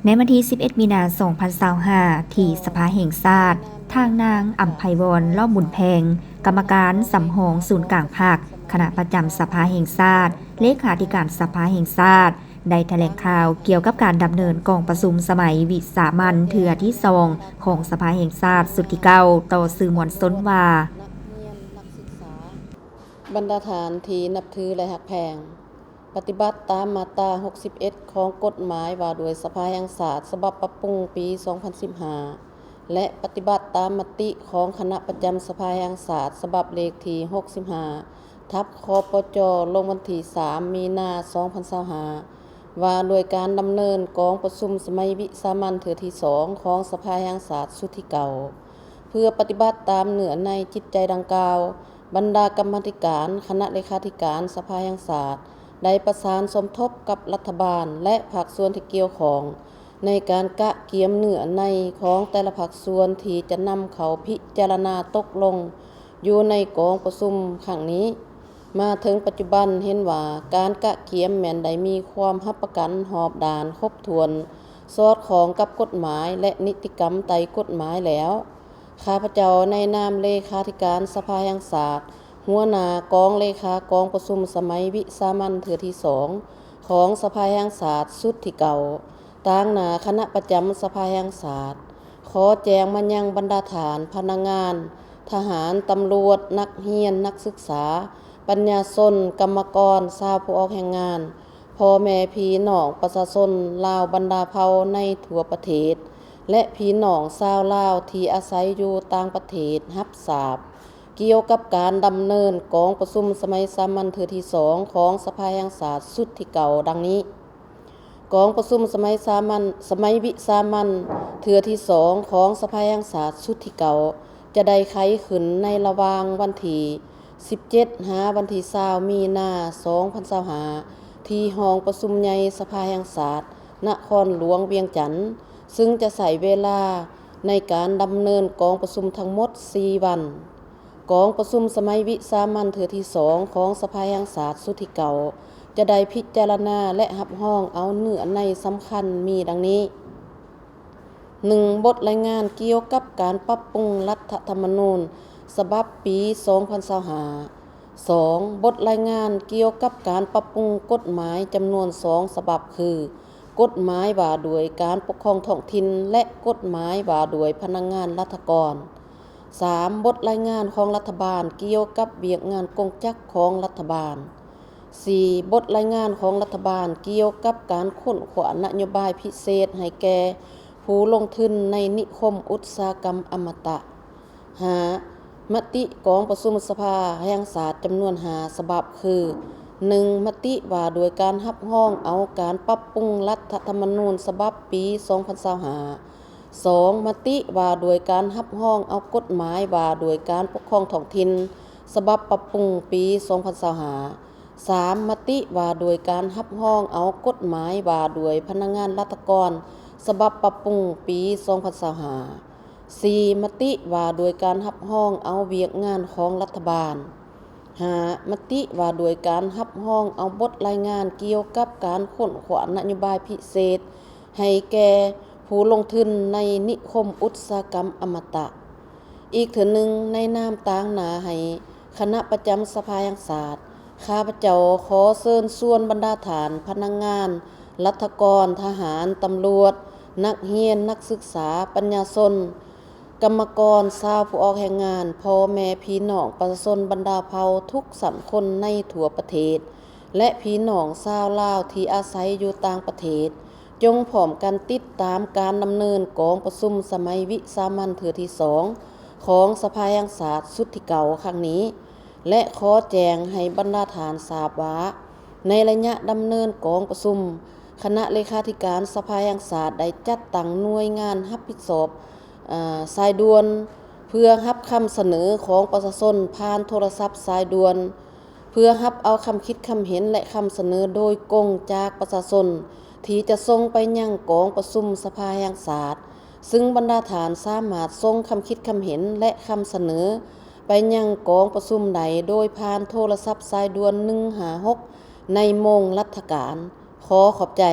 ໃນວັນທີສິບເອັດ ມີນາ ສອງພັນຊາວຫ້າ ທີ່ສະພາແຫ່ງຊາດ, ທາງນາງ ອຳໄພວອນ ລ້ອມບຸນແພງ, ກຳມະການສຳຮອງສູນກາງພັກ, ຄະນະປະຈຳສະພາແຫ່ງຊາດ, ເລຂາທິການສະພາແຫ່ງຊາດ ໄດ້ຖະແຫຼງຂ່າວກ່ຽວກັບການດຳເນີນກອງປະຊຸມສະໄໝວິສາມັນເທື່ອທີສອງຂອງສະພາແຫ່ງຊາດຊຸດທີເກົ້າ ຕໍ່ສື່ມວນຊົນວ່າ: ບັນດາທ່ານທີ່ນັບຖື ແລະ ຮັກແພງ, ປະຕິບັດຕາມມາດຕາຫົກສິບເອັດ ຂອງກົດໝາຍວ່າດ້ວຍສະພາແຫ່ງຊາດ ສະບັບປັບປຸງປີສອງພັນສິບຫ້າ ແລະ ປະຕິບັດຕາມມະຕິຂອງຄະນະປະຈຳສະພາແຫ່ງຊາດ ສະບັບເລກທີຫົກສິບຫ້າ ທັບ ຄປຈ ລົງວັນທີສາມ ມີນາ ສອງພັນຊາວຫ້າ ວ່າດ້ວຍການດຳເນີນກອງປະຊຸມສະໄໝວິສາມັນເທື່ອທີສອງຂອງສະພາແຫ່ງຊາດຊຸດທີເກົ້າ. ເພື່ອປະຕິບັດຕາມເນື້ອໃນຈິດໃຈດັ່ງກ່າວ, ບັນດາກຳມາທິການຄະນະເລຂາທິການສະພາແຫ່ງຊາດ ໄດ້ປະສານສົມທົບກັບລັດຖະບານ ແລະ ພາກສ່ວນທີ່ກ່ຽວຂ້ອງ ໃນການກະກຽມເນື້ອໃນຂອງແຕ່ລະພາກສ່ວນທີ່ຈະນຳເຂົ້າພິຈາລະນາຕົກລົງຢູ່ໃນກອງປະຊຸມຄັ້ງນີ້. ມາເຖິງປັດຈຸບັນເຫັນວ່າການກະກຽມແມ່ນໄດ້ມີຄວາມຮັບປະກັນຮອບດ້ານຄົບຖ້ວນ, ສອດຄ່ອງກັບກົດໝາຍ ແລະ ນິຕິກຳໄຕກົດໝາຍແລ້ວ. ຂ້າພະເຈົ້າໃນນາມເລຂາທິການສະພາແຫ່ງຊາດ, ຫົວໜ້າກອງເລຂາກອງປະຊຸມສະໄໝວິສາມັນເທື່ອທີສອງຂອງສະພາແຫ່ງຊາດຊຸດທີເກົ້າ, ຕາງໜ້າຄະນະປະຈຳສະພາແຫ່ງຊາດ ຂໍແຈ້ງມາຍັງບັນດາທ່ານພະນັກງານ, ທະຫານ, ຕຳຫຼວດ, ນັກຮຽນ, ນັກສຶກສາ, ປັນຍາຊົນ, ກຳມະກອນ, ຊາວຜູ້ອອກແຮງງານ, ພໍ່ແມ່ພີ່ນ້ອງປະຊາຊົນລາວບັນດາເຜົ່າໃນທົ່ວປະເທດ ແລະ ພີ່ນ້ອງຊາວລາວທີ່ອາໄສຢູ່ຕ່າງປະເທດຮັບຊາບ ກ່ຽວກັບການດຳເນີນກອງປະຊຸມສະໄໝສາມັນເທື່ອທີສອງຂອງສະພາແຫ່ງຊາດຊຸດທີເກົ້າ ດັ່ງນີ້. ກອງປະຊຸມສະໄໝສາມັນ, ສະໄໝວິສາມັນເທື່ອທີສອງຂອງສະພາແຫ່ງຊາດຊຸດທີເກົ້າ ຈະໄດ້ໄຂຂຶ້ນໃນລະຫວ່າງວັນທີສິບເຈັດ ຫາວັນທີຊາວ ມີນາ ສອງພັນຊາວຫ້າ ທີ່ຫ້ອງປະຊຸມໃຫຍ່ສະພາແຫ່ງຊາດ ນະຄອນຫຼວງວຽງຈັນ, ຊຶ່ງຈະໃຊ້ເວລາໃນການດຳເນີນກອງປະຊຸມທັງໝົດສີ່ວັນ. ກອງປະຊຸມສະໄໝວິສາມັນເທື່ອທີສອງຂອງສະພາແຫ່ງຊາດຊຸດທີເກົ້າ ຈະໄດ້ພິຈາລະນາ ແລະ ຮັບຮອງເອົາເນື້ອໃນສຳຄັນມີດັ່ງນີ້: ໜຶ່ງ, ບົດລາຍງານກ່ຽວກັບການປັບປຸງລັດຖະທຳມະນູນສະບັບປີສອງພັນຊາວຫ້າ. ສອງ, ບົດລາຍງານກ່ຽວກັບການປັບປຸງກົດໝາຍຈຳນວນສອງສະບັບ ຄື ກົດໝາຍວ່າດ້ວຍການປົກຄອງທ້ອງຖິ່ນ ແລະ ກົດໝາຍວ່າດ້ວຍພະນັກງານລັດຖະກອນ. ສາມ, ບົດລາຍງານຂອງລັດຖະບານກ່ຽວກັບວຽກງານກົງຈັກຂອງລັດຖະບານ. ສີ່, ບົດລາຍງານຂອງລັດຖະບານກ່ຽວກັບການຄົ້ນຄວ້ານະໂຍບາຍພິເສດໃຫ້ແກ່ຜູ້ລົງທຶນໃນນິຄົມອຸດສາຫະກຳອະມະຕະ. ຫ້າ, ມະຕິກອງປະຊຸມສະພາແຫ່ງຊາດຈຳນວນຫ້າສະບັບ ຄື ໜຶ່ງ, ມະຕິວ່າດ້ວຍການຮັບຮອງເອົາການປັບປຸງລັດຖະທຳມະນູນສະບັບປີສອງພັນຊາວຫ້າ. ສອງ, ມະຕິວ່າດ້ວຍການຮັບຮອງເອົາກົດໝາຍວ່າດ້ວຍການປົກຄອງທ້ອງຖິ່ນສະບັບປັບປຸງປີສອງພັນຊາວຫ້າ. ສາມ, ມະຕິວ່າດ້ວຍການຮັບຮອງເອົາກົດໝາຍວ່າດ້ວຍພະນັກງານລັດຖະກອນສະບັບປັບປຸງປີສອງພັນຊາວຫ້າ. ສີ່, ມະຕິວ່າດ້ວຍການຮັບຮອງເອົາວຽກງານຂອງລັດຖະບານ. ຫ້າ, ມະຕິວ່າດ້ວຍການຮັບຮອງເອົາບົດລາຍງານກ່ຽວກັບການຄົ້ນຄວ້ານະໂຍບາຍພິເສດໃຫ້ແກ່ຜູ້ລົງທຶນໃນນິຄົມອຸດສາຫະກຳອະມະຕະ. ອີກເທື່ອໜຶ່ງ, ໃນນາມຕາງໜ້າໃຫ້ຄະນະປະຈຳສະພາແຫ່ງຊາດ, ຂ້າພະເຈົ້າຂໍເຊີນຊວນບັນດາທ່ານພະນັກງານ, ລັດຖະກອນ, ທະຫານ, ຕຳຫຼວດ, ນັກຮຽນ, ນັກສຶກສາ, ປັນຍາຊົນ, ກຳມະກອນ, ຊາວຜູ້ອອກແຮງງານ, ພໍ່ແມ່ພີ່ນ້ອງປະຊາຊົນບັນດາເຜົ່າທຸກຊັ້ນຄົນໃນທົ່ວປະເທດ ແລະ ພີ່ນ້ອງຊາວລາວທີ່ອາໄສຢູ່ຕ່າງປະເທດ, ຈົ່ງພ້ອມກັນຕິດຕາມການດຳເນີນກອງປະຊຸມສະໄໝວິສາມັນເທື່ອທີສອງຂອງສະພາແຫ່ງຊາດຊຸດທີເກົ້າຄັ້ງນີ້ ແລະ ຂໍແຈ້ງໃຫ້ບັນດາທ່ານຊາບວ່າ ໃນໄລຍະດຳເນີນກອງປະຊຸມ, ຄະນະເລຂາທິການສະພາແຫ່ງຊາດໄດ້ຈັດຕັ້ງໜ່ວຍງານຮັບຜິດຊອບ, ເອີ, ສາຍດ່ວນ ເພື່ອຮັບຄຳສະເໜີຂອງປະຊາຊົນຜ່ານໂທລະສັບສາຍດ່ວນ, ເພື່ອຮັບເອົາຄຳຄິດຄຳເຫັນ ແລະ ຄຳສະເໜີໂດຍກົງຈາກປະຊາຊົນ ທີ່ຈະສົ່ງໄປຍັງກອງປະຊຸມສະພາແຫ່ງຊາດ, ຊຶ່ງບັນດາທ່ານສາມາດສົ່ງຄຳຄິດຄຳເຫັນ ແລະ ຄຳສະເໜີໄປຍັງກອງປະຊຸມໄດ້ໂດຍຜ່ານໂທລະສັບສາຍດ່ວນໜຶ່ງຫ້າຫົກ ໃນໂມງລັດຖະການ. ຂໍຂອບໃຈ.